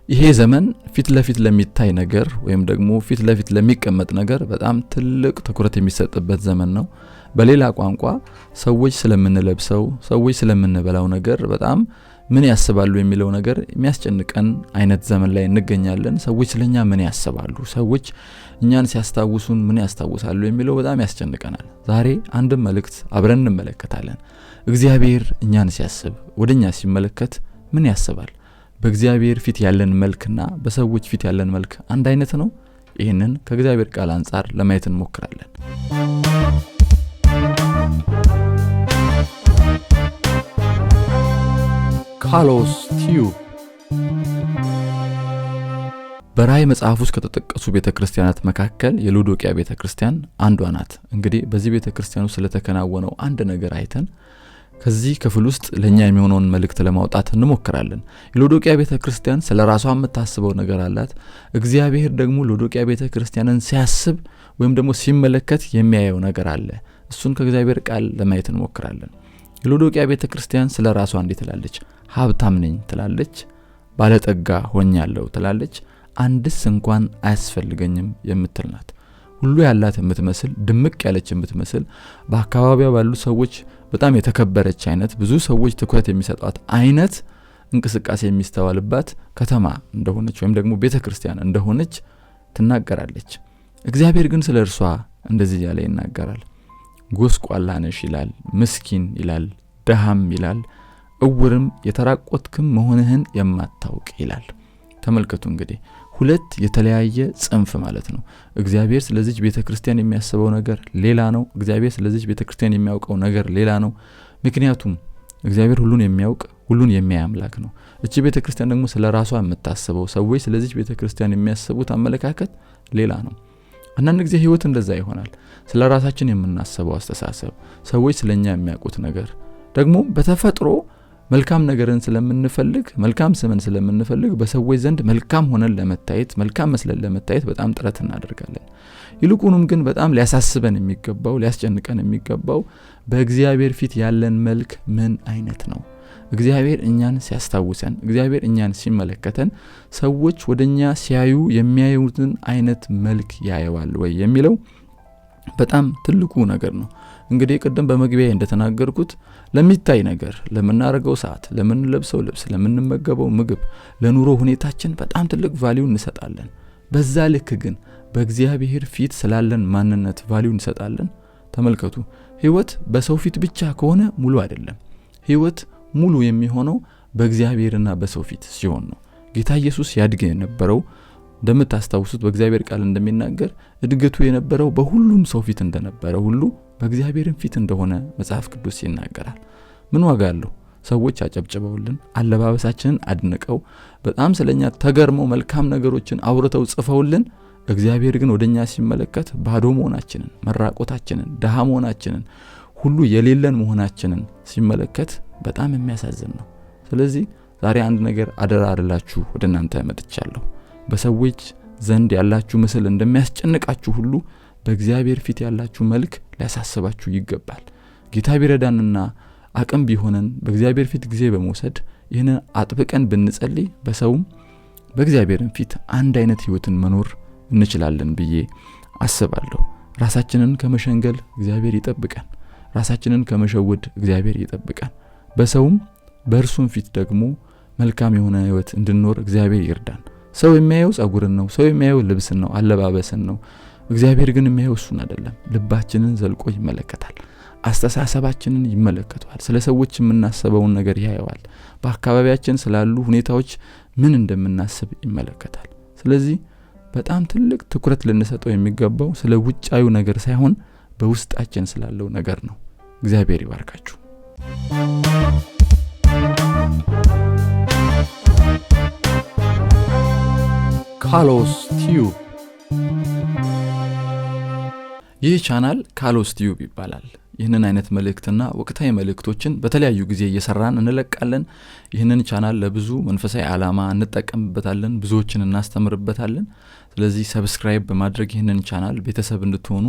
ይሄ ዘመን ፊት ለፊት ለሚታይ ነገር ወይም ደግሞ ፊት ለፊት ለሚቀመጥ ነገር በጣም ትልቅ ትኩረት የሚሰጥበት ዘመን ነው። በሌላ ቋንቋ ሰዎች ስለምንለብሰው፣ ሰዎች ስለምንበላው ነገር በጣም ምን ያስባሉ የሚለው ነገር የሚያስጨንቀን አይነት ዘመን ላይ እንገኛለን። ሰዎች ስለኛ ምን ያስባሉ፣ ሰዎች እኛን ሲያስታውሱን ምን ያስታውሳሉ የሚለው በጣም ያስጨንቀናል። ዛሬ አንድም መልእክት አብረን እንመለከታለን። እግዚአብሔር እኛን ሲያስብ፣ ወደኛ ሲመለከት ምን ያስባል? በእግዚአብሔር ፊት ያለን መልክና በሰዎች ፊት ያለን መልክ አንድ አይነት ነው? ይህንን ከእግዚአብሔር ቃል አንጻር ለማየት እንሞክራለን። ካሎስ ቲዩብ። በራእይ መጽሐፍ ውስጥ ከተጠቀሱ ቤተ ክርስቲያናት መካከል የሎዶቅያ ቤተ ክርስቲያን አንዷ ናት። እንግዲህ በዚህ ቤተ ክርስቲያን ውስጥ ስለተከናወነው አንድ ነገር አይተን ከዚህ ክፍል ውስጥ ለኛ የሚሆነውን መልእክት ለማውጣት እንሞክራለን። የሎዶቅያ ቤተ ክርስቲያን ስለ ራሷ የምታስበው ነገር አላት። እግዚአብሔር ደግሞ ሎዶቅያ ቤተ ክርስቲያንን ሲያስብ ወይም ደግሞ ሲመለከት የሚያየው ነገር አለ። እሱን ከእግዚአብሔር ቃል ለማየት እንሞክራለን። የሎዶቅያ ቤተ ክርስቲያን ስለ ራሷ እንዲህ ትላለች። ሀብታም ነኝ ትላለች፣ ባለጠጋ ሆኛለሁ ትላለች፣ አንድስ እንኳን አያስፈልገኝም የምትል ናት። ሁሉ ያላት የምትመስል፣ ድምቅ ያለች የምትመስል፣ በአካባቢዋ ባሉ ሰዎች በጣም የተከበረች አይነት፣ ብዙ ሰዎች ትኩረት የሚሰጧት አይነት እንቅስቃሴ የሚስተዋልባት ከተማ እንደሆነች ወይም ደግሞ ቤተ ክርስቲያን እንደሆነች ትናገራለች። እግዚአብሔር ግን ስለ እርሷ እንደዚህ እያለ ይናገራል። ጎስቋላ ነሽ ይላል፣ ምስኪን ይላል፣ ደሃም ይላል፣ እውርም የተራቆትክም መሆንህን የማታውቅ ይላል። ተመልከቱ እንግዲህ ሁለት የተለያየ ጽንፍ ማለት ነው። እግዚአብሔር ስለዚች ቤተ ክርስቲያን የሚያስበው ነገር ሌላ ነው። እግዚአብሔር ስለዚች ቤተ ክርስቲያን የሚያውቀው ነገር ሌላ ነው። ምክንያቱም እግዚአብሔር ሁሉን የሚያውቅ፣ ሁሉን የሚያይ አምላክ ነው። እቺ ቤተ ክርስቲያን ደግሞ ስለ ራሷ የምታስበው፣ ሰዎች ስለዚች ቤተ ክርስቲያን የሚያስቡት አመለካከት ሌላ ነው። አንዳንድ ጊዜ ህይወት እንደዛ ይሆናል። ስለ ራሳችን የምናስበው አስተሳሰብ፣ ሰዎች ስለኛ የሚያውቁት ነገር ደግሞ በተፈጥሮ መልካም ነገርን ስለምንፈልግ፣ መልካም ስምን ስለምንፈልግ፣ በሰዎች ዘንድ መልካም ሆነን ለመታየት፣ መልካም መስለን ለመታየት በጣም ጥረት እናደርጋለን። ይልቁንም ግን በጣም ሊያሳስበን የሚገባው፣ ሊያስጨንቀን የሚገባው በእግዚአብሔር ፊት ያለን መልክ ምን አይነት ነው? እግዚአብሔር እኛን ሲያስታውሰን፣ እግዚአብሔር እኛን ሲመለከተን፣ ሰዎች ወደኛ ሲያዩ የሚያዩትን አይነት መልክ ያየዋል ወይ የሚለው በጣም ትልቁ ነገር ነው። እንግዲህ ቅድም በመግቢያ እንደተናገርኩት ለሚታይ ነገር፣ ለምናደርገው ሰዓት፣ ለምንለብሰው ልብስ፣ ለምንመገበው ምግብ፣ ለኑሮ ሁኔታችን በጣም ትልቅ value እንሰጣለን። በዛ ልክ ግን በእግዚአብሔር ፊት ስላለን ማንነት value እንሰጣለን? ተመልከቱ፣ ህይወት በሰው ፊት ብቻ ከሆነ ሙሉ አይደለም። ህይወት ሙሉ የሚሆነው በእግዚአብሔርና በሰው ፊት ሲሆን ነው። ጌታ ኢየሱስ ያድግ የነበረው፣ እንደምታስታውሱት በእግዚአብሔር ቃል እንደሚናገር፣ እድገቱ የነበረው በሁሉም ሰው ፊት እንደነበረ ሁሉ በእግዚአብሔርም ፊት እንደሆነ መጽሐፍ ቅዱስ ይናገራል። ምን ዋጋ አለው? ሰዎች አጨብጭበውልን፣ አለባበሳችንን አድንቀው፣ በጣም ስለኛ ተገርመው፣ መልካም ነገሮችን አውርተው ጽፈውልን፣ እግዚአብሔር ግን ወደኛ ሲመለከት ባዶ መሆናችንን፣ መራቆታችንን፣ ድሃ መሆናችንን፣ ሁሉ የሌለን መሆናችንን ሲመለከት በጣም የሚያሳዝን ነው። ስለዚህ ዛሬ አንድ ነገር አደራ አደላችሁ ወደ እናንተ መጥቻለሁ። በሰዎች ዘንድ ያላችሁ ምስል እንደሚያስጨንቃችሁ ሁሉ በእግዚአብሔር ፊት ያላችሁ መልክ ሊያሳስባችሁ ይገባል። ጌታ ቢረዳንና አቅም ቢሆነን በእግዚአብሔር ፊት ጊዜ በመውሰድ ይህንን አጥብቀን ብንጸልይ በሰውም በእግዚአብሔርም ፊት አንድ አይነት ህይወትን መኖር እንችላለን ብዬ አስባለሁ። ራሳችንን ከመሸንገል እግዚአብሔር ይጠብቀን። ራሳችንን ከመሸወድ እግዚአብሔር ይጠብቀን። በሰውም በእርሱም ፊት ደግሞ መልካም የሆነ ህይወት እንድንኖር እግዚአብሔር ይርዳን። ሰው የሚያየው ጸጉርን ነው። ሰው የሚያየው ልብስን ነው፣ አለባበስን ነው። እግዚአብሔር ግን የሚያየው እሱን አይደለም። ልባችንን ዘልቆ ይመለከታል። አስተሳሰባችንን ይመለከተዋል። ስለ ሰዎች የምናስበውን ነገር ያየዋል። በአካባቢያችን ስላሉ ሁኔታዎች ምን እንደምናስብ ይመለከታል። ስለዚህ በጣም ትልቅ ትኩረት ልንሰጠው የሚገባው ስለ ውጫዊው ነገር ሳይሆን በውስጣችን ስላለው ነገር ነው። እግዚአብሔር ይባርካችሁ። ካሎስ ቲዩብ። ይህ ቻናል ካሎስ ቲዩብ ይባላል። ይህንን አይነት መልእክትና ወቅታዊ መልእክቶችን በተለያዩ ጊዜ እየሰራን እንለቃለን። ይህንን ቻናል ለብዙ መንፈሳዊ ዓላማ እንጠቀምበታለን፣ ብዙዎችን እናስተምርበታለን። ስለዚህ subscribe በማድረግ ይህንን ቻናል ቤተሰብ እንድትሆኑ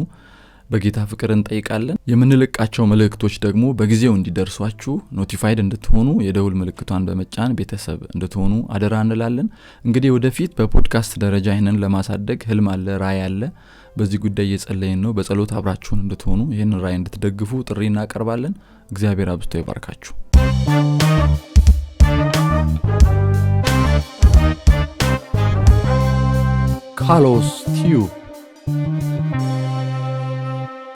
በጌታ ፍቅር እንጠይቃለን። የምንለቃቸው መልእክቶች ደግሞ በጊዜው እንዲደርሷችሁ notified እንድትሆኑ የደውል ምልክቷን በመጫን ቤተሰብ እንድትሆኑ አደራ እንላለን። እንግዲህ ወደፊት በፖድካስት ደረጃ ይህንን ለማሳደግ ህልም አለ፣ ራእይ አለ። በዚህ ጉዳይ እየጸለይን ነው። በጸሎት አብራችሁን እንድትሆኑ ይህንን ራእይ እንድትደግፉ ጥሪ እናቀርባለን። እግዚአብሔር አብዝቶ ይባርካችሁ። ካሎስ ቲዩብ።